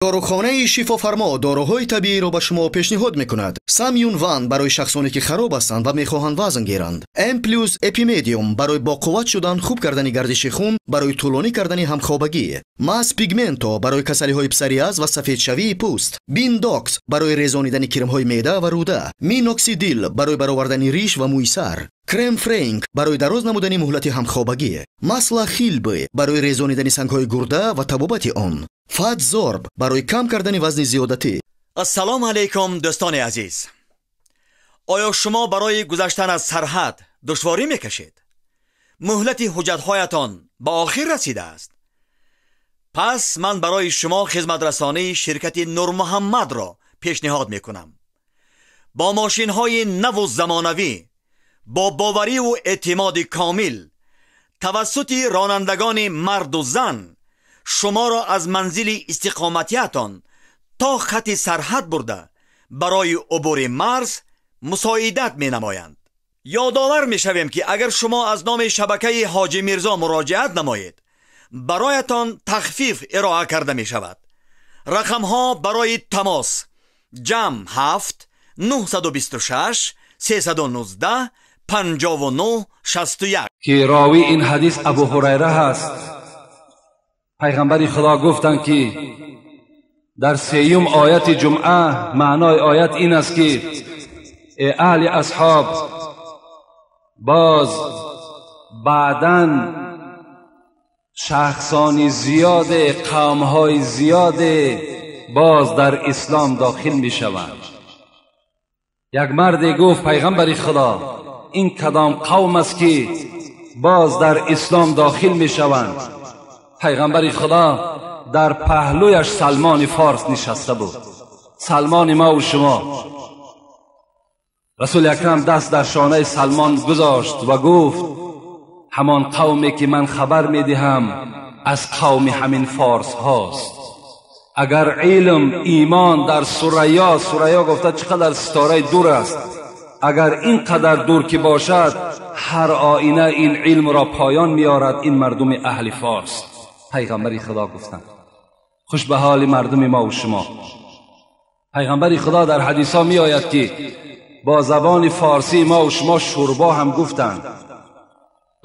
Дорухонаи Шифофармо доруҳои табииро ба шумо пешниҳод мекунад. Самюн Ван барои шахсоне ки хароб ҳастанд ва мехоҳанд вазн гиранд. М плюс Эпимедиум барои боқувват шудан, хуб кардани гардиши хун, барои тӯлонӣ кардани ҳамхобагӣ. Мас Пигменто барои касалиҳои псориаз ва сафедшавии пӯст. Биндокс барои резонидани кирмҳои меъда ва рӯда. Миноксидил барои баровардани риш ва мӯи сар. Крем Френк барои дароз намудани муҳлати ҳамхобагӣ. Масла Хилбы барои резонидани сангҳои гурда ва табобати он. Фатзорб барои кам кардани вазни зиёдатӣ. Ассалому алайкум, дӯстони азиз. Оё шумо барои гузаштан аз сарҳад душворӣ мекашед? Муҳлати ҳуҷҷатҳоятон ба охир расидааст. Пас ман барои шумо хизматрасонии ширкати Нурмуҳаммадро пешниҳод мекунам. Бо мошинҳои наву замонавӣ, бо бовариву эътимоди комил, тавассути ронандагони марду зан шуморо аз манзили истиқоматиятон то хати сарҳад бурда барои убури марз мусоидат менамоянд. Ёдовар мешавем, ки агар шумо аз номи шабакаи Ҳоҷи Мирзо муроҷиат намоед, бароятон тахфиф ироа карда мешавад. Рақамҳо барои тамос: ҷамъ 7 926 319 59 61. Ки ровии ин ҳадис Абу Ҳурайра ҳаст. Пайғамбари Худо гуфтанд, ки дар сеюм ояти ҷумъа маънои оят ин аст, ки э аҳли асҳоб, боз баъдан шахсони зиёде, қавмҳои зиёде боз дар ислом дохил мешаванд. Як марде гуфт: пайғамбари Худо, ин кадом қавм аст, ки боз дар ислом дохил мешаванд? Пайғамбари Худо дар паҳлӯяш Салмони Форс нишаста буд, Салмони ма ва шумо. Расули Акрам даст дар шонаи Салмон гузошт ва гуфт: ҳамон қавме ки ман хабар медиҳам, аз қавми ҳамин форс ҳост. Агар илм, имон дар Сурайё, Сурайё гуфта чӣ қадар ситораи дур аст, агар ин қадар дур ки бошад, ҳар оина ин илмро поён меорад ин мардуми аҳли форс. Пайғамбари Худо гуфтанд: хуш ба ҳоли мардуми ма ва шумо. Пайғамбари Худо дар ҳадисҳо меояд, ки бо забони форсии ма ва шумо шӯрбо ҳам гуфтанд.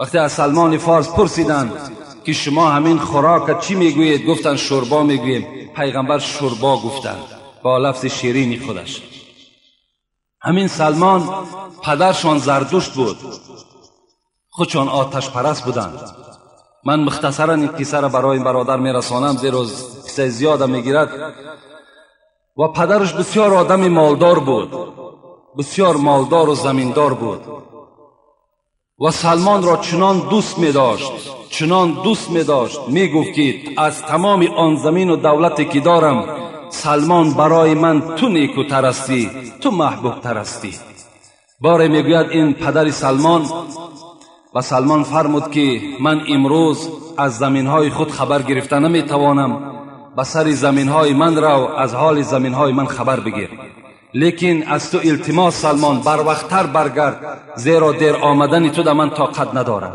Вақте аз Салмони Форс пурсиданд, ки шумо ҳамин хӯрока чӣ мегӯед, гуфтанд: шӯрбо мегӯем. Пайғамбар шӯрбо гуфтанд бо лафзи ширини худаш. Ҳамин Салмон падаршон Зардушт буд, худшон оташпараст буданд. Ман мухтасаран ин қиссаро барои бародар мерасонам, зеро қиссаи зиёда мегирад. Ва падараш бисёр одами молдор буд, бисёр молдору заминдор буд ва Салмонро чунон дӯст медошт, чунон дӯст медошт, мегуфт, ки аз тамоми он замину давлате ки дорам, Салмон, барои ман ту некутар ҳастӣ, ту маҳбубтар ҳастӣ. Боре мегӯяд, ин падари Салмон ба Салмон фармуд, ки ман имрӯз аз заминҳои худ хабар гирифта наметавонам, ба сари заминҳои ман рав, аз ҳоли заминҳои ман хабар бигир. Лекин аз ту илтимос, Салмон, барвақттар баргард, зеро дер омадани ту да ман тоқат надорам.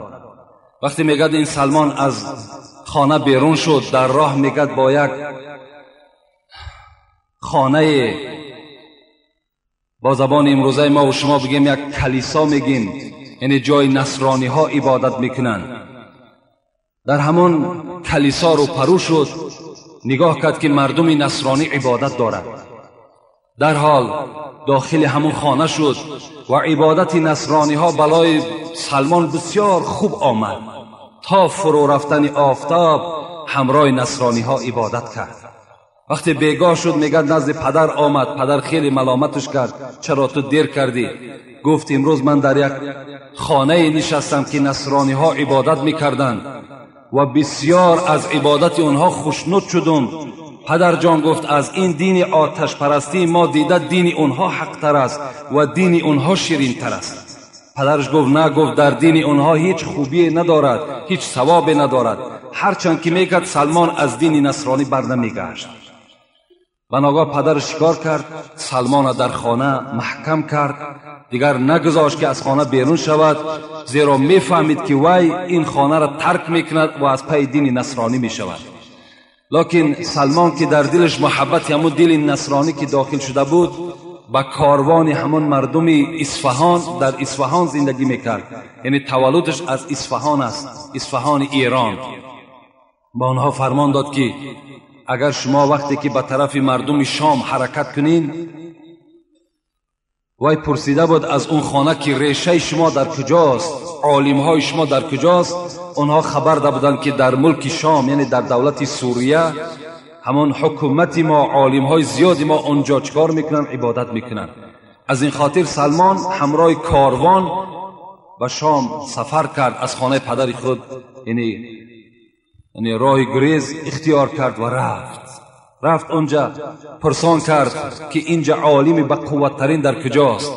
Вақте мегӯяд, ин Салмон аз хона берун шуд, дар роҳ мегӯяд, бо як хонае, бо забони имрӯзаи мо ва шумо бигем, як калисо мегим, яъне ҷои насрониҳо ибодат мекунанд, дар ҳамон калисо рӯпарӯ шуд. Нигоҳ кард, ки мардуми насронӣ ибодат дорад. Дарҳол дохили ҳамон хона шуд ва ибодати насрониҳо балои Салмон бисёр хуб омад. То фурӯ рафтани офтоб ҳамроҳи насрониҳо ибодат кард. Вақте бегоҳ шуд, мегӯяд, назди падар омад. Падар хеле маломаташ кард: чаро ту дер кардӣ? Гуфт: имрӯз ман дар як хонае нишастам, ки насрониҳо ибодат мекарданд ва бисёр аз ибодати онҳо хушнуд шудум. Падарҷон, гуфт, аз ин дини оташпарастии мо дида дини онҳо ҳақтар аст ва дини онҳо ширинтар аст. Падараш гуфт: на, гуфт, дар дини онҳо ҳеҷ хубие надорад, ҳеҷ савобе надорад. Ҳарчанд ки мекард, Салмон аз дини насронӣ бар намегашт. Ба ногоҳ падараш чикор кард? Салмонро дар хона маҳкам кард, дигар нагузошт, ки аз хона берун шавад, зеро мефаҳмид, ки вай ин хонаро тарк мекунад ва аз пайи дини насронӣ мешавад. Лекин Салмон ки дар дилаш муҳаббати ҳамун дили насронӣ ки дохил шуда буд, ба корвони ҳамон мардуми Исфаҳон, дар Исфаҳон зиндагӣ мекард, яъне таваллудаш аз Исфаҳон аст, Исфаҳони Эрон. Ба онҳо фармон дод ки агар шумо вақте ки ба тарафи мардуми Шом ҳаракат кунин, вай пурсида буд аз он хона ки решаи шумо дар куҷост, олимҳои шумо дар куҷост. Онҳо хабар да буданд ки дар мулки Шом, яъне дар давлати Сурия, ҳамон ҳукумати мо, олимҳои зиёди мо онҷо чикор мекунанд? Ибодат мекунанд. Аз ин хотир Салмон ҳамроҳи корвон ба Шом сафар кард, аз хонаи падари худ яъне роҳи гурез ихтиёр кард ва рафт. Рафт онҷа, пурсон кард ки инҷа олими ба қувваттарин дар куҷост.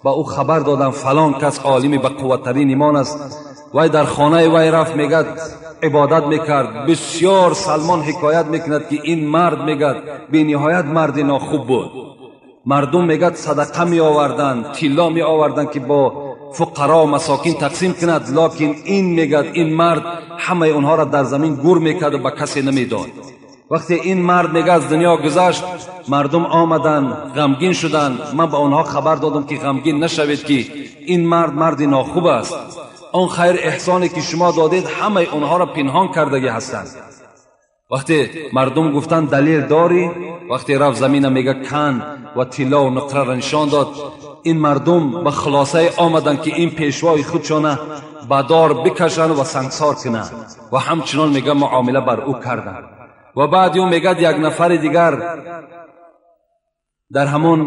Ба ӯ хабар додам фалон кас олими ба қувваттарин имон аст. Вай дар хонаи вай рафт, мегӯяд ибодат мекард. Бисёр Салмон ҳикоят мекунад ки ин мард, мегӯяд, бениҳоят марди нохуб буд. Мардум, мегӯяд, садақа меоварданд, тилло меоварданд ки бо фуқаро масокин тақсим кунад, лекин ин, мегӯяд, ин мард ҳамаи онҳоро дар замин гур мекард ва ба касе намедод. Вақте ин мард, мегӯяд, аз дунё гузашт, мардум омаданд, ғамгин шуданд. Ман ба онҳо хабар додам ки ғамгин нашавед, ки ин мард марди нохуб аст. Он хайр эҳсоне ки шумо додед ҳамаи онҳоро пинҳон кардагӣ ҳастанд. Вақте мардум гуфтанд далел дорӣ, вақте рафт замина, мега, кан ва тилло ва нуқраро нишон дод, ин мардум ба хулосае омаданд ки ин пешвои худшона ба дор бикашанд ва сангсор кунанд, ва ҳамчунон, мега, муомила бар ӯ карданд. Ва баъди ӯ, мегӯяд, як нафари дигар дар ҳамон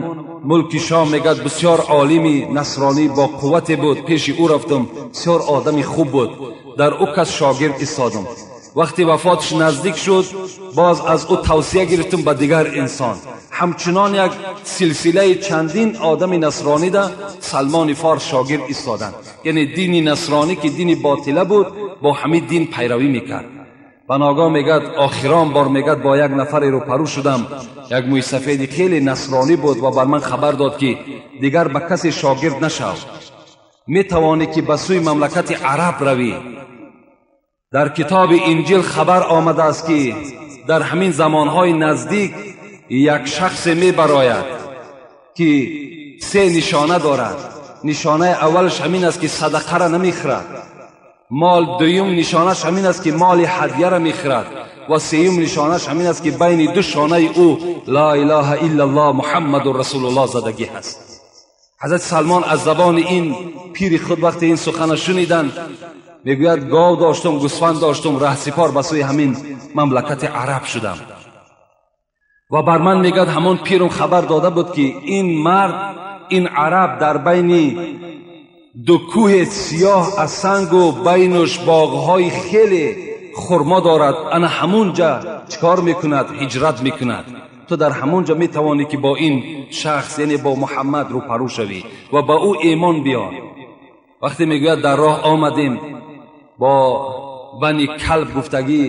мулки Шом, мегӯяд, бисёр олими насронӣ бо қуввате буд. Пеши ӯ рафтам, бисёр одами хуб буд, дар ӯ кас шогирд истодам. Вақте вафоташ наздик шуд, боз аз ӯ тавсия гирифтам ба дигар инсон. Ҳамчунон як силсилаи чандин одами насронида Салмони Форс шогирд истоданд. Яъне дини насронӣ ки дини ботила буд, бо ҳамин дин пайравӣ мекард. Ба ногоҳ, мегӯяд, охирон бор, мегӯяд, бо як нафаре рӯпарӯ шудам, як мӯйсафеди хеле насронӣ буд ва бар ман хабар дод ки дигар ба касе шогирд нашав, метавонӣ ки ба сӯи мамлакати араб равӣ. Дар китоби Инҷил хабар омадааст ки дар ҳамин замонҳои наздик як шахсе мебарояд ки се нишона дорад. Нишонаи аввалаш ҳамин аст ки садақаро намехӯрад мол, дуюм нишонаш ҳамин аст ки моли ҳадияро мехӯрад, ва сеюм нишонаш ҳамин аст ки байни ду шонаи ӯ «Ла илаҳа иллаллоҳ, Муҳаммадун расулуллоҳ» задагӣ ҳаст. Ҳазрати Салмон аз забони ин пири худ вақте ин сухана шуниданд, мегӯяд, гов доштум, гӯсфанд доштум, раҳсипор ба сӯи ҳамин мамлакати араб шудам. Ва бар ман, мегӯяд, ҳамон пирум хабар дода буд ки ин мард, ин араб, дар байни ду кӯҳи сиёҳ аз сангу байнуш боғҳои хеле хурмо дорад, ана ҳамунҷа чикор мекунад? Ҳиҷрат мекунад. Ту дар ҳамунҷа метавонӣ ки бо ин шахс, яъне бо Муҳаммад, рӯпарӯ шавӣ ва ба ӯ эмон биёр. Вақте, мегӯяд, дар роҳ омадем, бо Бани Калб гуфтагӣ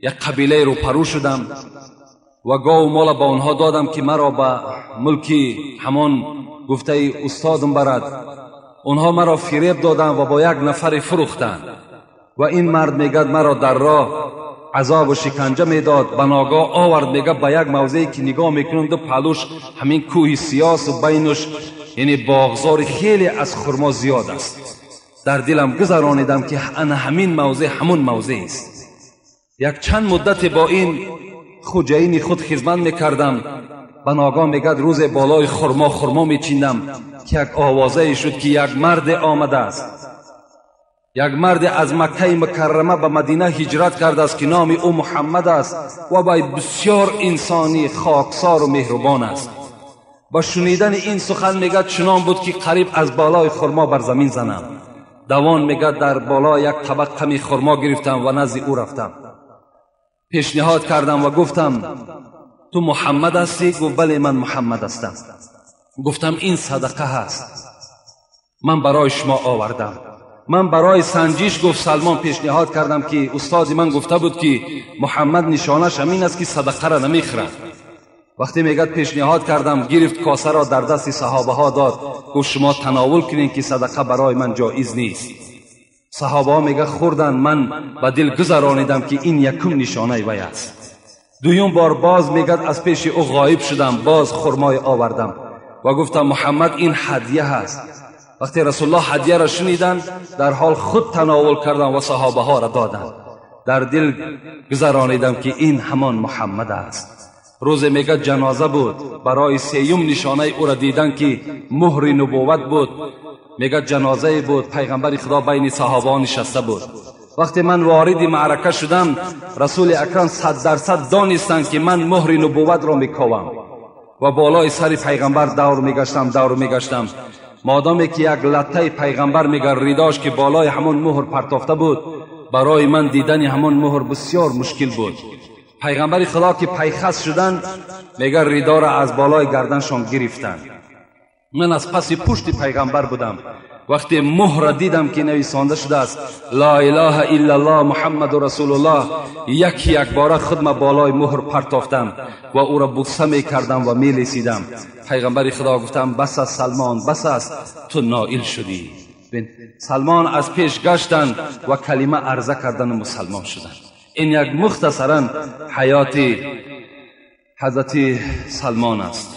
як қабилае рӯпарӯ шудам ва гову мола ба онҳо додам ки маро ба мулки ҳамон гуфтаи устодам барад. Онҳо маро фиреб доданд ва бо як нафаре фурӯхтанд. Ва ин мард, мегӯяд, маро дар роҳ азобу шиканҷа медод. Ба ногоҳ овард, мегӯяд, ба як мавзее ки нигоҳ мекунам, ду паҳлӯш ҳамин кӯҳи сиёсу байнуш, яъне боғзори хеле аз хурмо зиёд аст. Дар дилам гузаронидам ки ана ҳамин мавзеъ ҳамун мавзеъ аст. Як чанд муддате бо ин хуҷаини худ хизмат мекардам. Ба ногоҳ, мегӯяд, рӯзе болои хурмо хурмо мечиндам ки як овозае шуд ки як марде омадааст, як марде аз Маккаи Мукаррама ба Мадина ҳиҷрат кардааст ки номи ӯ Муҳаммад аст ва вай бисёр инсони хоксору меҳрубон аст. Ба шунидани ин сухан, мегӯяд, чунон буд ки қариб аз болои хурмо бар замин занам. Давон, мегӯяд, дар боло як табақ қами хурмо гирифтам ва назди ӯ рафтам, пешниҳод кардам ва гуфтам: «Ту Муҳаммад ҳастӣ?» Гуфт: «Бале, ман Муҳаммад ҳастам». Гуфтам: «Ин садақа ҳаст, ман барои шумо овардам. Ман барои санҷиш», гуфт Салмон, «пешниҳод кардам ки устоди ман гуфта буд ки Муҳаммад нишонаш ҳамин аст ки садақаро намехӯрад». Вақте, мегӯяд, пешниҳод кардам, гирифт косаро, дар дасти саҳобаҳо дод, гуфт: «Шумо тановул кунед ки садақа барои ман ҷоиз нест». Саҳобаҳо, мега, хӯрданд. Ман ба дил гузаронидам ки ин якум нишонаи вай аст. Дуюм бор боз мегӯяд аз пеши ӯ ғоиб шудам, боз хурмой овардам ва гуфтам Муҳаммад ин ҳадия ҳаст. Вақте Расулуллоҳ ҳадияро шуниданд, дар ҳол худ тановул кардам ва саҳобаҳоро доданд. Дар дил гузаронидам ки ин ҳамон Муҳаммад аст. Рӯзе мегӯяд ҷаноза буд, барои сеюм нишонаи ӯро дидан ки муҳри нубувват буд. Мегӯяд ҷанозае буд, пайғамбари Худо байни саҳобаҳо нишаста буд. Вақте ман вориди маърака шудам, Расули Акрам 100% донистанд ки ман муҳри нубувватро мековам ва болои сари пайғамбар давр мегаштам. Модоме ки як латтаи пайғамбар мегар ридош ки болои ҳамон муҳр партофта буд, барои ман дидани ҳамон муҳр бисёр мушкил буд. Пайғамбари Худо ки пайхас шуданд, мегар ридоро аз болои гарданшон гирифтанд. Ман аз паси пушти пайғамбар будам. Вақте муҳра дидам ки нависонда шудааст ла илаҳа иллаллоҳ Муҳаммаду Расулуллоҳ, яки якбора худма болои муҳр партофтам ва ӯро буса мекардам ва мелесидам. Пайғамбари Худо гуфтам бас аст Салмон, бас аст, ту ноил шудӣ. Салмон аз пеш гаштанд ва калима арза кардану мусалмон шуданд. Ин як мухтасаран ҳаёти ҳазрати Салмон аст.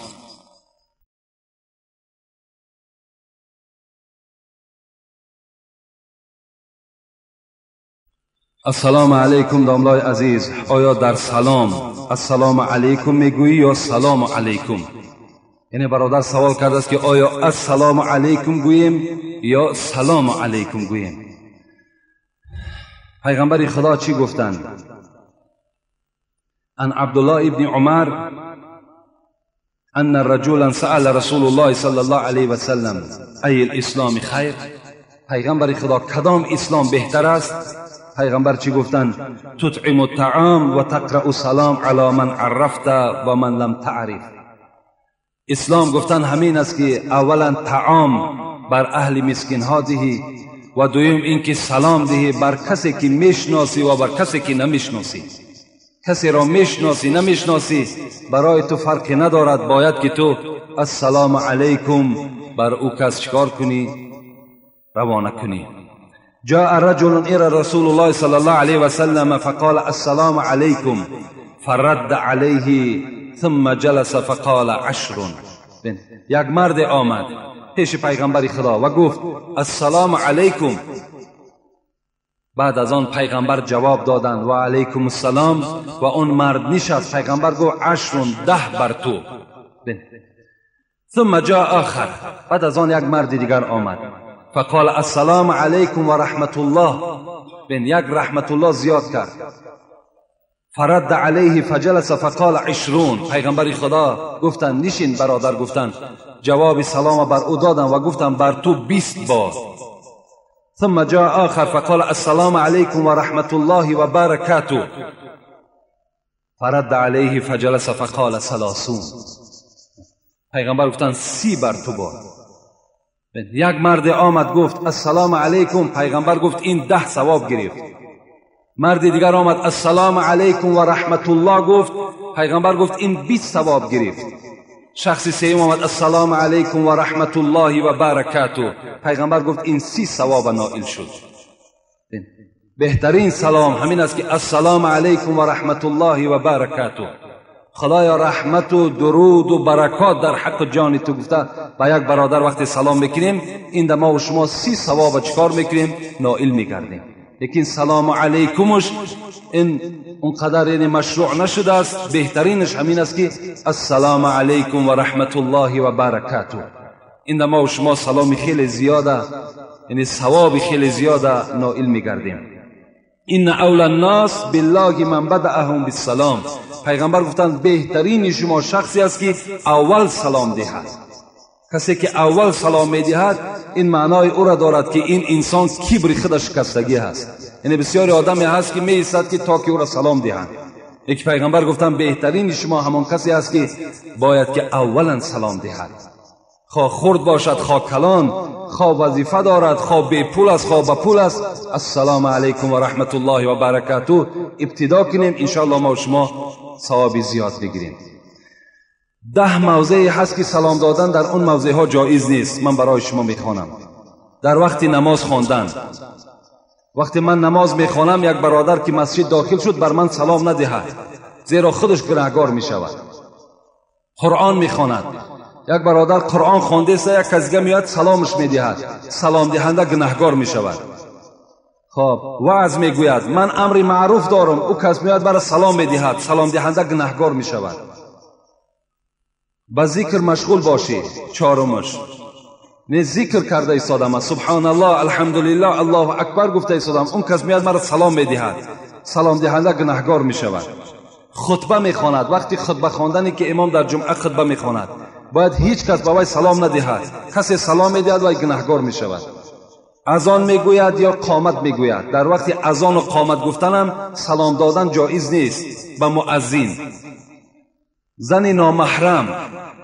Ассалому алайкум домлои азиз, оё дар салом ассалому алайкум мегӯӣ ё салому алайкум? Яъне бародар савол кардааст ки оё ассалому алайкум гӯем ё салому алайкум гӯем? Пайғамбари Худо чӣ гуфтанд? Ан Абдуллоҳ ибни Умар анна раҷулан саала Расулуллоҳи саллаллоҳу алайҳи васаллам ай алисломи хайр. Пайғамбари Худо кадом ислом беҳтар аст? Пайғамбар чӣ гуфтанд? Тутъиму таом ва тақрау салом ала ман аррафта ва ман лам таъриф. Ислом гуфтанд ҳамин аст ки аввалан таом бар аҳли мискинҳо диҳӣ ва дуюм ин ки салом диҳӣ бар касе ки мешиносӣ ва бар касе ки намешиносӣ. Касеро мешиносӣ намешиносӣ барои ту фарқе надорад, бояд ки ту ассалому алайкум бар ӯ кас чикор кунӣ? Равона кунӣ. جاء رجل إلى رسول الله صلى الله عليه وسلم فقال السلام عليكم فرد عليه ثم جلس فقال عشر. یک مرد آمد پیش پیغمبر خدا و گفت السلام علیکم. بعد از آن پیغمبر جواب دادند و علیکم السلام و اون مرد نشست. پیغمبر گفت عشر، 10 بر تو. ثم جاء آخر. بعد از آن یک مرد دیگر آمد فقال السلام علیکم و رحمت الله. بین یک رحمت الله زیاد کرد. فرد علیه فجلس فقال 20. پیغمبر خدا گفتند نشین برادر. گفتند جواب سلام بر او دادم و گفتم بر تو 20 بار. ثم جاء آخر فقال السلام علیکم و رحمت الله و برکاته. فرد علیه فجلس فقال 30. پیغمبر گفتند 30 بر تو بار. یک مرد آمد گفت السلام علیکم. پیغمبر گفت این 10 ثواب گرفت. مرد دیگر آمد السلام علیکم و رحمت الله گفت. پیغمبر گفت این 20 ثواب گرفت. شخص سوم آمد السلام علیکم و رحمت الله و برکاته. پیغمبر گفت این 30 ثواب نائل شد. بهترین سلام همین است که السلام علیکم و رحمت الله و برکاته. خدایا رحمت و درود و برکات در حق جان تو گفته با یک برادر وقتی سلام میکنیم این ما و شما 30 ثواب چکار میکنیم؟ نائل میگردیم. لیکن سلام علیکمش این اونقدر یعنی مشروع نشده است. بهترینش همین است که السلام علیکم و رحمت الله و برکاته. این ما و شما سلام خیلی زیاده، یعنی ثواب خیلی زیاده نائل میگردیم. این اولی الناس بالله من بدأهم بالسلام. پیغمبر گفتند بهترین شما شخصی است که اول سلام دهد. کسی که اول سلام میدهد این معنای او را دارد که این انسان کبر خودش شکستگی هست. یعنی بسیاری آدمی هست که میایستد که تا که او را سلام دهند. یک پیغمبر گفتند بهترین شما همان کسی است که باید که اولا سلام دهد. خواه خرد باشد خواه کلان، خواه وظیفه دارد، خواه بی پول است خواه با پول است، السلام علیکم و رحمت الله و برکاته ابتدا کنیم. انشاءالله ما و شما ثواب زیاد بگیریم. 10 موضعی هست که سلام دادن در اون موضع ها جایز نیست. من برای شما میخوانم. در وقت نماز خواندن، وقتی من نماز میخوانم یک برادر که مسجد داخل شد بر من سلام ندهد، зеро худаш гунаҳгор мешавад. Қуръон мехонад, як бародар Қуръон хондааст, як кас дига меояд саломаш медиҳад, саломдиҳанда гунаҳгор мешавад. Хоб, ваъз мегӯяд, ман амри маъруф дорам, ӯ кас меояд бара салом медиҳад, саломдиҳанда гунаҳгор мешавад. Ба зикр машғул бошӣ. Чорумаш, не зикр карда истодам, субҳаналлоҳ, алҳамдулиллоҳ, аллоҳу акбар гуфта истодам, он кас меояд маро салом медиҳад, саломдиҳанда гунаҳгор мешавад. Хутба мехонад, вақти хутба хондане ки имом дар ҷумъа хутба мехонад, бояд ҳеҷ кас ба вай салом надиҳад, касе салом медиҳад вай гунаҳгор мешавад. Азон мегӯяд ё қомат мегӯяд, дар вақти азону қомат гуфтанам салом додан ҷоиз нест ба муаззин. Зани номаҳрам,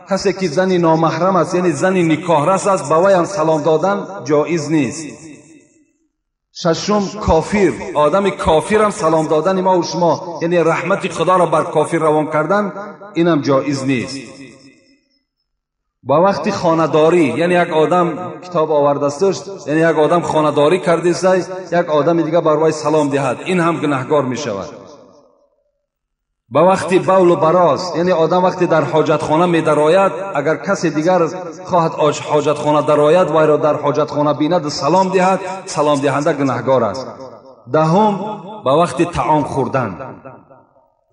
касе ки зани номаҳрам аст, яъне зани никоҳрас аст, ба вай ҳам салом додан ҷоиз нест. Шашум, кофир, одами кофирам салом додани мо ва шумо, яъне раҳмати худоро бар кофир равон кардан, инам ҷоиз нест. Ба вақти хонадорӣ, яъне як одам китоб овардасташ, яъне як одам хонадорӣ кардааст, як одами дига бар вай салом диҳад, ин ҳам гунаҳгор мешавад. Ба вақти бавлу бароз, яъне одам вақте дар ҳоҷатхона медарояд, агар касе дигар хоҳад ҳоҷатхона дарояд, вайро дар ҳоҷатхона бинад салом диҳад, саломдиҳанда гунаҳгор аст. Даҳум, ба вақти таом хӯрдан,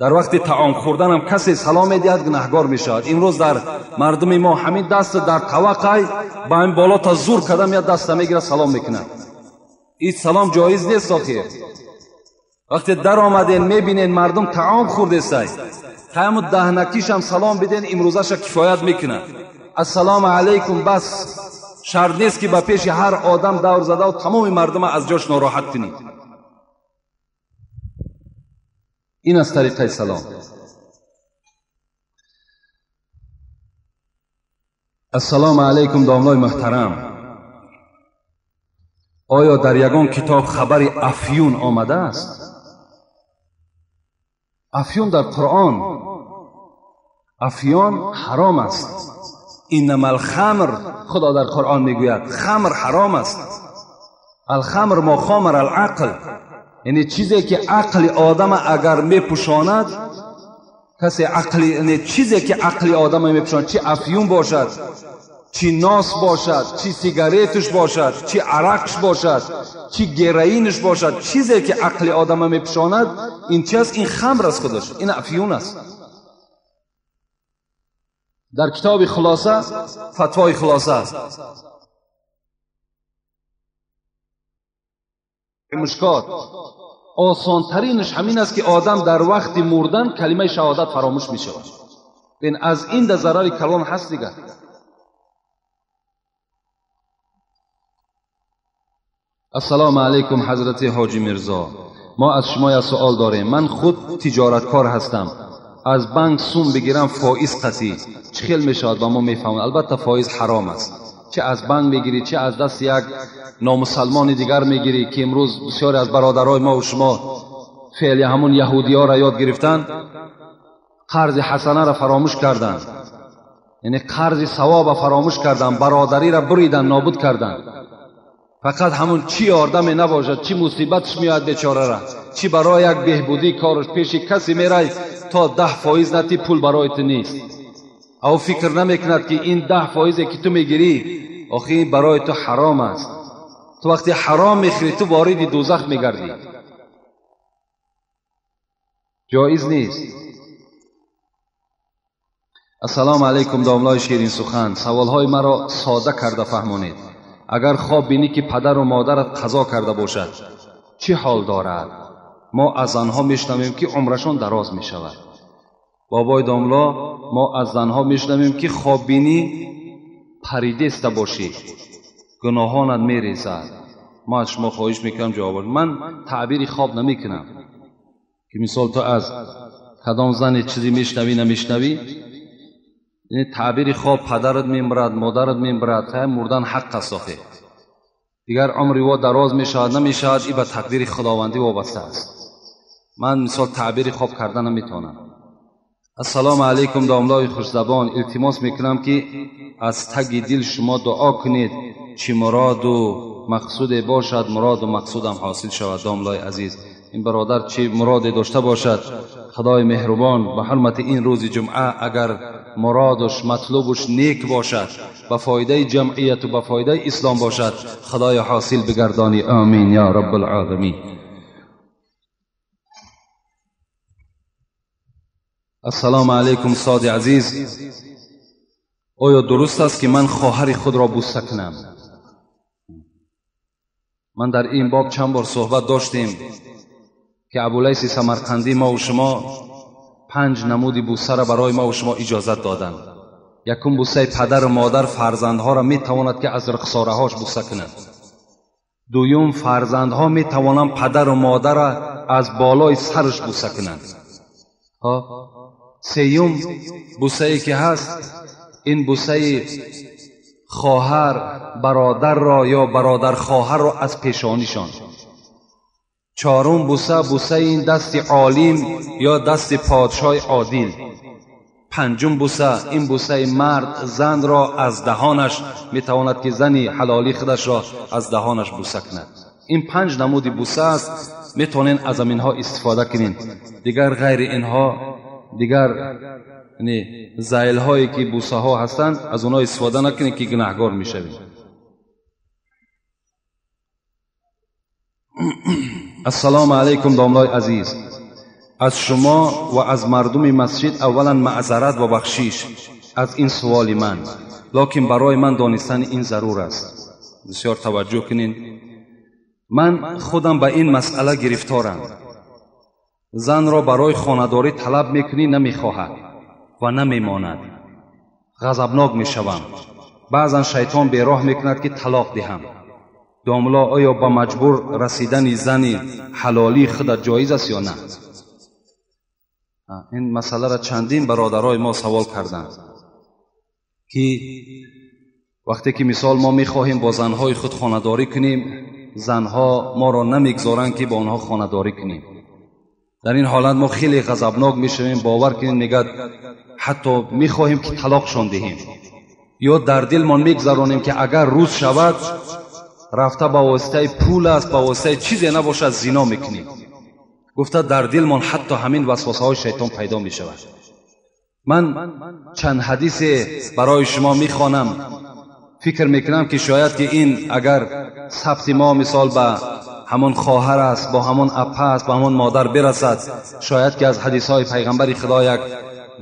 дар вақти таом хӯрданам касе салом медиҳад гунаҳгор мешавад. Имрӯз дар мардуми мо ҳамин даст дар таваққай ба ҳамин боло та зур карда меяд, даста мегирад салом мекунад. Ин салом ҷоиз нест. Охир вақте дар омаден мебинен мардум таом хӯрдесай, таъму даҳнакишам салом биден, имрӯзаша кифоят мекунад. Ассалому алайкум бас, шарт нест ки ба пеши ҳар одам давр задаву тамоми мардума аз ҷош нороҳат кунӣ. Ин аз тариқаи салом. Ассалому алайкум домлои муҳтарам, оё дар ягон китоб хабари афюн омадааст? Афюн дар Қуръон, афюн ҳаром аст. Иннама алхамр, худо дар Қуръон мегӯяд хамр ҳаром аст. Алхамр мо хомар алақл, яъне чизе ки ақли одама агар мепӯшонад, касе ақли, яъне чизе ки ақли одама мепӯшонад, чи афюн бошад, чи нос бошад, чи сигареташ бошад, чи арақш бошад, чи героинаш бошад, чизе ки ақли одама мепӯшонад, ин чи аст? Ин хамр аст худаш, ин афюн аст. Дар китоби хулоса, фатвои хулоса аст, мушкот, осонтаринаш ҳамин аст ки одам дар вақти мурдан калимаи шаҳодат фаромӯш мешавад. Бин аз ин да зарари калон ҳаст дигар. Ассалому алайкум ҳазрати ҳоҷи Мирзо, мо аз шумо як суол дорем. Ман худ тиҷораткор ҳастам, аз банк сум бигирам фоиз қатъӣ чӣ хел мешавад? Ба мо мефаҳмад. Албатта фоиз ҳаром аст, чӣ аз банк мегирӣ, чӣ аз дасти як номусалмони дигар мегирӣ, ки имрӯз бисёре аз бародарои мо ва шумо феъли ҳамун яҳудиёро ёд гирифтанд, қарзи ҳасанаро фаромӯш карданд, яъне қарзи савоба фаромӯш карданд, бародариро буридан, нобуд карданд. Фақат ҳамун чӣ ёрдаме набошад, чӣ мусибатш меояд бечорара, чӣ барои як беҳбудии кораш пеши касе мерай то 10% натӣ пул барои ту нест. Ав фикр намекунад ки ин 10% ки ту мегирӣ, охи ин барои ту ҳаром аст. Ту вақте ҳаром мехӯрӣ, ту вориди дӯзах мегардӣ. ҷоиз нест. Ассалому алайкум домлои ширинсухан, саволҳои маро сода карда фаҳмонед. Агар хоб бинӣ ки падару модарат қазо карда бошад, чӣ ҳол дорад? Мо аз занҳо мешунавем ки умрашон дароз мешавад. Бобои домло, мо аз занҳо мешунавем ки хоб бинӣ паридеста бошӣ, гуноҳонат мерезад. Мо аз шумо хоҳиш мекунам ҷавоб. Ман таъбири хоб намекунам ки мисол ту аз кадом зане чизе мешунавӣ намешунавӣ, таъбири хоб падарат мемирад, модарат мемирад, мурдан ҳақ аст. Охе дигар умри во дароз мешавад намешавад, ин ба тақдири худовандӣ вобаста аст. Ман мисол таъбири хоб карда наметавонам. Ассалому алайкум домлои хушзабон, илтимос мекунам ки аз таги дил шумо дуо кунед, чӣ муроду мақсуде бошад, муроду мақсудам ҳосил шавад. Домлои азиз, ин бародар чӣ муроде дошта бошад, худои меҳрубон ба ҳурмати ин рӯзи ҷумъа агар муродаш матлубаш нек бошад, ба фоидаи ҷамъияту ба фоидаи ислом бошад, худоё ҳосил бигардонӣ. Амин ё раббалъоламин. Ассалому алайкум соди азиз, оё дуруст аст ки ман хоҳари худро бӯса кунам? Ман дар ин боб чанд бор суҳбат доштем ки Абулайси Самарқандӣ мо ва шумо 5 намуди бӯсаро барои мо ва шумо иҷозат доданд. Якум бӯсаи падару модар фарзандҳоро метавонад ки аз рухсораҳош бӯса кунад. Дуюм, фарзандҳо метавонанд падару модарро аз болои сараш бӯса кунанд. Сеюм бӯсае ки ҳаст, ин бӯсаи хоҳар бародарро ё бародархоҳарро аз пешонишон. Чорум бӯса, бӯсаи ин дасти олим ё дасти подшоҳи одил. Панҷум бӯса, ин бӯсаи мард занро аз даҳонаш метавонад ки зани ҳалоли худашро аз даҳонаш бӯса кунад. Ин 5 намуди бӯса аст, метавонед аз инҳо истифода кунед. Дигар ғайри инҳо, дигар зайлҳое ки бӯсаҳо ҳастанд, аз онҳо истифода накунед ки гунаҳгор мешавед. Ассалому алайкум домлои азиз, аз шумо ва аз мардуми масҷид аввалан маъзарат ва бахшиш аз ин суоли ман, лекин барои ман донистани ин зарур аст. Бисёр таваҷҷӯҳ кунед. Ман худам ба ин масъала гирифторам. Занро барои хонадорӣ талаб мекунӣ, намехоҳад ва намемонад. Ғазабнок мешавам. Баъзан шайтон бероҳ мекунад ки талоқ диҳам. Домло, оё ба маҷбур расидани зани ҳалолии худат ҷоиз аст ё на? Ин масъаларо чандин бародарои мо савол карданд ки вақте ки мисол мо мехоҳем бо занҳои худ хонадорӣ кунем, занҳо моро намегзоранд ки бо онҳо хонадорӣ кунем. Дар ин ҳолат мо хеле ғазабнок мешавем, бовар кунем, мегӯяд ҳатто мехоҳем ки талоқшон диҳем, ё дар дилмон мегзаронем ки агар рӯз шавад рафта ба воситаи пул аст, ба воситаи чизе набошад, зино мекунем. Гуфта дар дилмон ҳатто ҳамин васвасаҳои шайтон пайдо мешавад. Ман чанд ҳадисе барои шумо мехонам. Фикр мекунам ки шояд ки ин агар сабти мо мисол ба ҳамон хоҳар аст, бо ҳамон апа аст, ба ҳамон модар бирасад, шояд ки аз ҳадисҳои пайғамбари худо як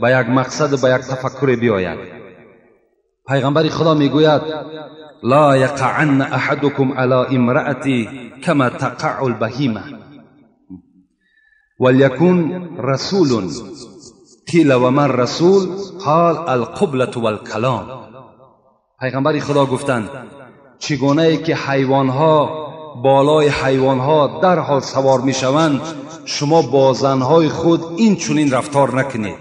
ба як мақсад, ба як тафаккуре биёяд. Пайғамбари худо мегӯяд: ла яқаъанна аҳадукум ала имраати кама тақаъу лбаҳима валякун расулун қила ва ман расул қол алқублату валкалом. Пайғамбари худо гуфтанд: чӣ гунае ки ҳайвонҳо болои ҳайвонҳо дарҳол савор мешаванд, шумо бо занҳои худ ин чунин рафтор накунед,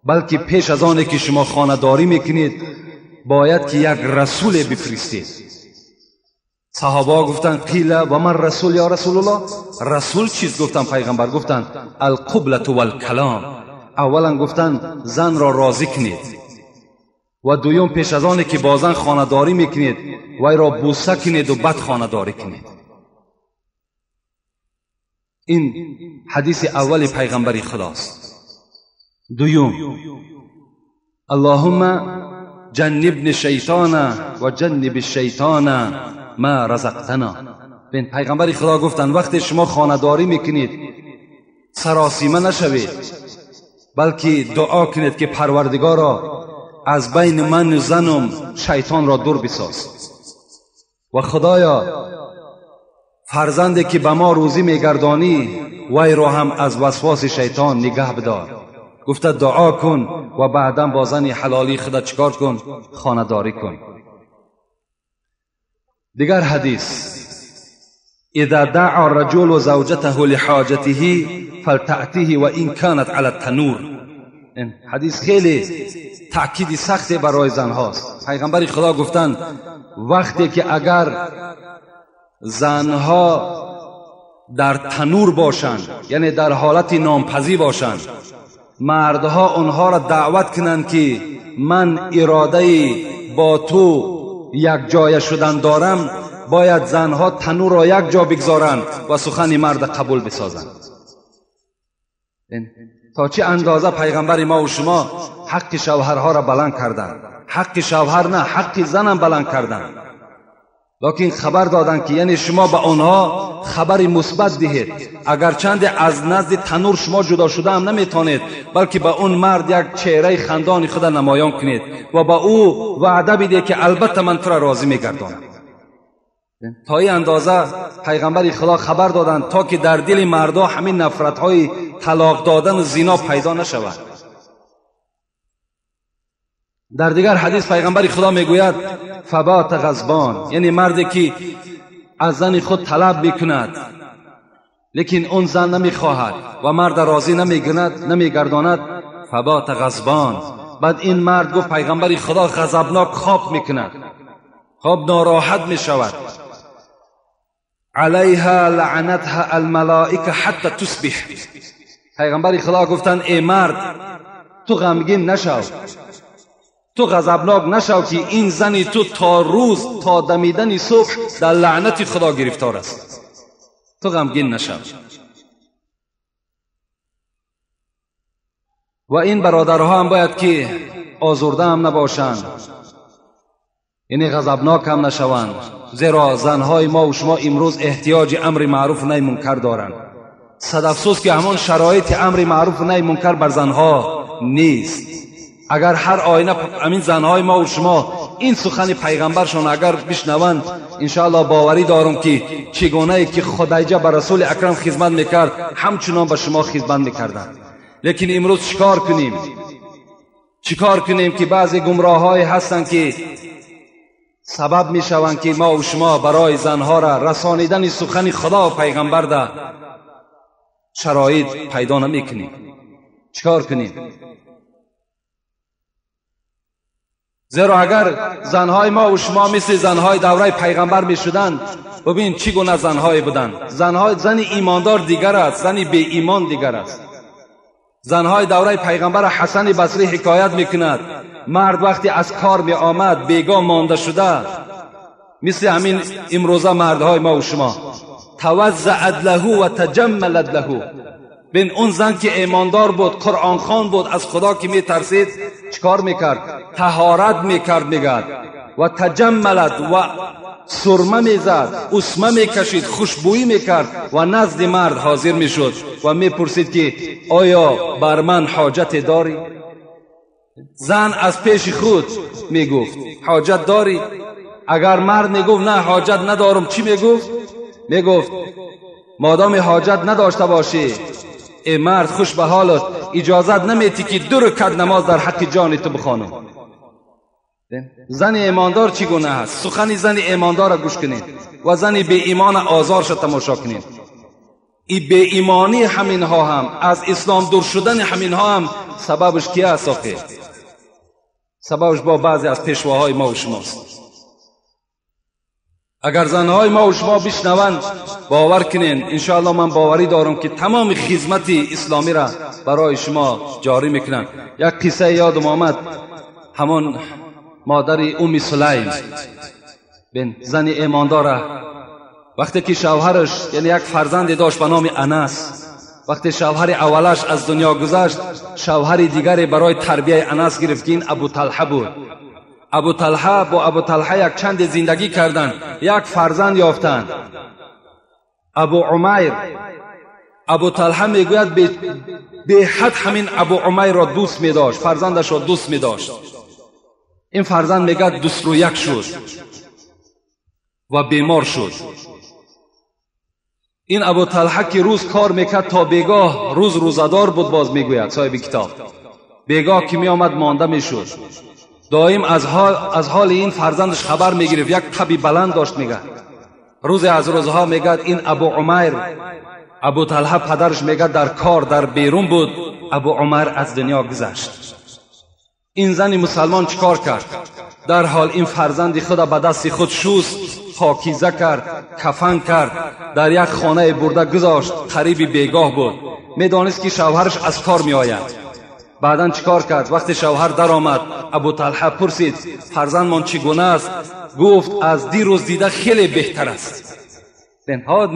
балки пеш аз оне ки шумо хонадорӣ мекунед бояд ки як расуле бифиристед. Саҳобаҳо гуфтанд: қила ва ман расул ё расулуллоҳ? Расул чист? Гуфтанд пайғамбар. Гуфтанд: алқублату валкалом. Аввалан гуфтанд занро розӣ кунед ва дуюм пеш аз оне ки бо зан хонадорӣ мекунед вайро бӯса кунеду баъд хонадорӣ кунед. Ин ҳадиси аввали пайғамбари худост. Дуюм: аллоҳумма ҷаннибни шайтона ва ҷанниби шайтона ма разақтана. Бин, пайғамбари худо гуфтанд вақте шумо хонадорӣ мекунед саросима нашавед, балки дуо кунед ки парвардигоро аз байни ману занам шайтонро дур бисоз ва худоё фарзанде ки ба мо рӯзӣ мегардонӣ вайро ҳам аз васвоси шайтон нигаҳ бидор. Гуфта дуо кун ва баъдан бо зани ҳалолии худат чикор кун? Хонадорӣ кун. Дигар ҳадис: إذا دعا الرجل زوجته لحاجته فلتأته وإن كانت على التنور. این حدیث خیلی تأکید سختی برای زنهاست. پیغمبر خدا گفتند وقتی که اگر زنها در تنور باشند، یعنی در حالت نامپزی باشند، مردها آنها را دعوت کنند که من اراده با تو یک جای شدن دارم، باید زنها تنور را یک جا بگذارند و سخن مرد قبول بسازند. تا چه اندازه پیغمبر ما و شما حق شوهرها را بلند کردند، حق شوهر نه، حق زنم بلند کردند، لکن خبر دادند که یعنی شما به آنها خبر مثبت دهید، اگرچند از نزد تنور شما جدا شده هم نمیتونید، بلکه به اون مرد یک چهره خندان خود نمایان کنید و به او وعده بدید که البته من تو را راضی میگردانم. تا این اندازه پیغمبر خدا خبر دادند تا که در دل مردا همین نفرت های طلاق دادن و زنا پیدا نشود. در دیگر حدیث پیغمبر خدا میگوید فبات غضبان، یعنی مردی که از زن خود طلب میکند لیکن اون زن نمیخواهد و مرد راضی نمیگرداند، فبات غضبان. بعد این مرد گفت پیغمبر خدا غضبناک خواب میکند، خواب ناراحت میشود. علیها لعنتها الملائکه حتی تصبح. پیغمبر خدا گفتند ای مرد، تو غمگین نشو، تو غضبناک نشو که این زنی تو تا روز، تا دمیدن صبح در لعنت خدا گرفتار است، تو غمگین نشو. و این برادرها هم باید که آزرده هم نباشند، یعنی غضبناک هم نشوند، زیرا زنهای ما و شما امروز احتیاج امر معروف و نهی منکر دارند. صد افسوس که همان شرایط امر معروف و نهی منکر بر زنها نیست. اگر هر آینه همین زنهای ما و شما این سخن پیغمبرشان اگر بشنوند، انشاءالله باوری دارم که چگونه که خدیجه به رسول اکرم خدمت میکرد همچنان به شما خدمت میکردند. لیکن امروز چیکار کنیم؟ چیکار کنیم که بعضی گمراه‌های هستند که سبب میشوند که ما و شما برای زنها را رسانیدن سخن خدا و پیغمبر ده شرایط پیدا نمیکنیم. چیکار کنیم؟ زیرا اگر زنهای ما و شما مثل زنهای دوره پیغمبر میشدند، ببین چی گونه زنهای بودند. زن ایماندار دیگر است، زن بی ایمان دیگر است. زنهای دوره پیغمبر حسن بصری حکایت میکند، مرد وقتی از کار می آمد بیگاه مانده شده، مثل همین امروزه مردهای ما و شما، توزعت له و تجملت له. بین اون زن که ایماندار بود، قرآن خوان بود، از خدا که میترسید، چیکار میکرد؟ طهارت میکرد، میگرد و تجملت و سرمه میزد، اسمه میکشید، خوشبویی میکرد و نزد مرد حاضر میشد و میپرسید که آیا بر من حاجت داری؟ زن از پیش خود میگفت حاجت داری؟ اگر مرد میگفت نه حاجت ندارم، چی میگفت؟ میگفت مادام حاجت نداشته باشی ای مرد، خوش به حالت، اجازت نمیتی که 2 رکعت نماز در حق جان تو بخوانم. زن ایماندار چگونه است؟ سخن زن ایماندار را گوش کنید و زن بی ایمان آزارش را تماشا کنید. ای بی ایمانی همینها هم، از اسلام دور شدن همینها هم سببش کی است؟ آخه سببش با بعضی از پیشواهای ما و شماست. اگر زنهای ما و شما بشنوند، باور کنین انشاءالله من باوری دارم که تمام خدمت اسلامی را برای شما جاری میکنن. یک قصه یادم آمد، همان مادر ام سلیم، بین زن ایمانداره، وقتی که شوهرش، یعنی یک فرزند داشت به نام انس، وقتی شوهر اولش از دنیا گذشت، شوهر دیگری برای تربیه انس گرفت که این ابو طلحه بود. ابو طلحه با ابو طلحه یک چند زندگی کردند، یک فرزند یافتند، ابو عمیر. ابو طلحه میگوید به حد همین ابو عمیر را دوست میداشت، فرزندش را دوست میداشت. این فرزند میگه 21 شد و بیمار شد. این ابو طلحه که روز کار میکرد تا بیگاه، روز روزدار بود، باز میگوید صاحب کتاب، بیگاه که میآمد مانده میشد، دائم از حال این فرزندش خبر میگرفت. یک تبی بلند داشت. میگه روز از روزها میگه این ابو عمیر، ابو طلحه پدرش میگه در کار در بیرون بود، ابو عمر از دنیا گذشت. این زن مسلمان چیکار کرد؟ در حال این فرزند خود به دست خود شوست، پاکیزه کرد، کفن کرد، در یک خانه برده گذاشت. قریب بیگاه بود، میدانست که شوهرش از کار میآید. Баъдан чикор кард? Вақте шавҳар даромад, Абу Талҳа пурсид: фарзандмон чӣ гуна аст? Гуфт: аз дирӯз дида хеле беҳтар аст.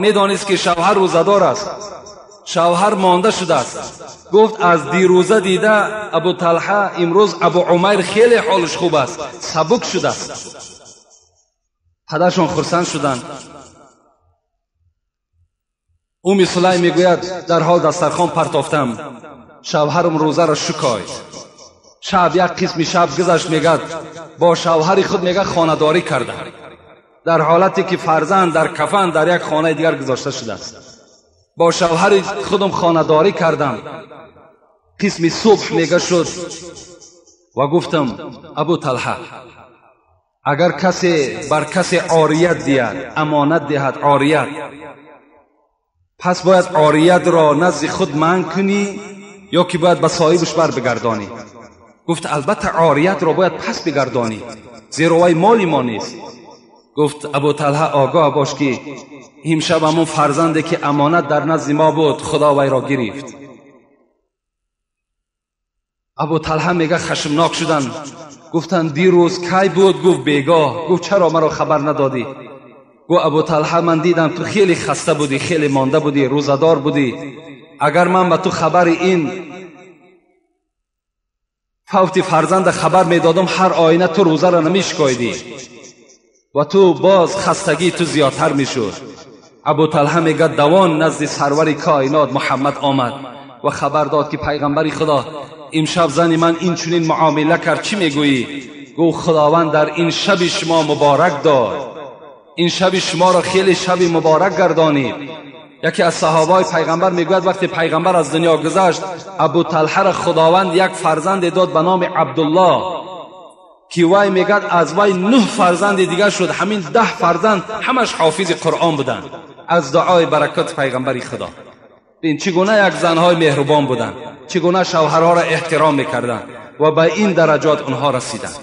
Медонист ки шавҳар рӯзадор аст, шавҳар монда шудааст. Гуфт: аз дирӯза дида Абу Талҳа имрӯз Абу Умайр хеле ҳолаш хуб аст, сабук шудааст. Падаршон хурсанд шуданд. Уми Сулайм мегӯяд: дар ҳол дастархон партофтам, шавҳарам рӯзаро шукоид. Шаб як қисми шаб гузашт, мегӯяд бо шавҳари худ мега хонадорӣ кардам, дар ҳолате ки фарзанд дар кафан дар як хонаи дигар гузошта шудааст. Бо шавҳари худам хонадорӣ кардам. Қисми субҳ мега шуд ва гуфтам: Абу Талҳа, агар касе бар касе орият диҳад, амонат диҳад, орият, пас бояд ориятро назди худ манъ кунӣ ё ки бояд ба соҳибаш бар бигардонӣ? Гуфт: албатта ориятро бояд пас бигардонӣ, зеро вай моли мо нест. Гуфт: Абу Талҳа, огоҳ бош ки имшаб ҳамон фарзанде ки амонат дар назди мо буд, худо вайро гирифт. Абу Талҳа мега хашмнок шуданд. Гуфтанд: дирӯз кай буд? Гуфт: бегоҳ. Гуфт: чаро маро хабар надодӣ? Гуфт: Абу Талҳа, ман дидам ту хеле хаста будӣ, хеле монда будӣ, рӯзадор будӣ. Агар ман ба ту хабари ин фавти фарзанда хабар медодам, ҳар оина ту рӯзаро намешикоидӣ ва ту боз хастагии ту зиёдтар мешуд. Абу Талҳа мегӯяд: давон назди сарвари коинот Муҳаммад омад ва хабар дод ки пайғамбари Худо, имшаб зани ман инчунин муомила кард, чӣ мегӯӣ? Гуфт: Худованд дар ин шаби шумо муборак дод, ин шаби шуморо хеле шаби муборак гардонид. Яке аз саҳобаҳои пайғамбар мегӯяд: вақте пайғамбар аз дунё гузашт, Абу Талҳаро Худованд як фарзанде дод ба номи Абдуллоҳ, ки вай мегӯяд аз вай 9 фарзанди дигар шуд. Ҳамин 10 фарзанд ҳамаш ҳофизи Қуръон буданд аз дуои баракати пайғамбари Худо. Бин чӣ гуна як занҳои меҳрубон буданд, чӣ гуна шавҳарҳоро эҳтиром мекарданд ва ба ин дараҷот онҳо расиданд.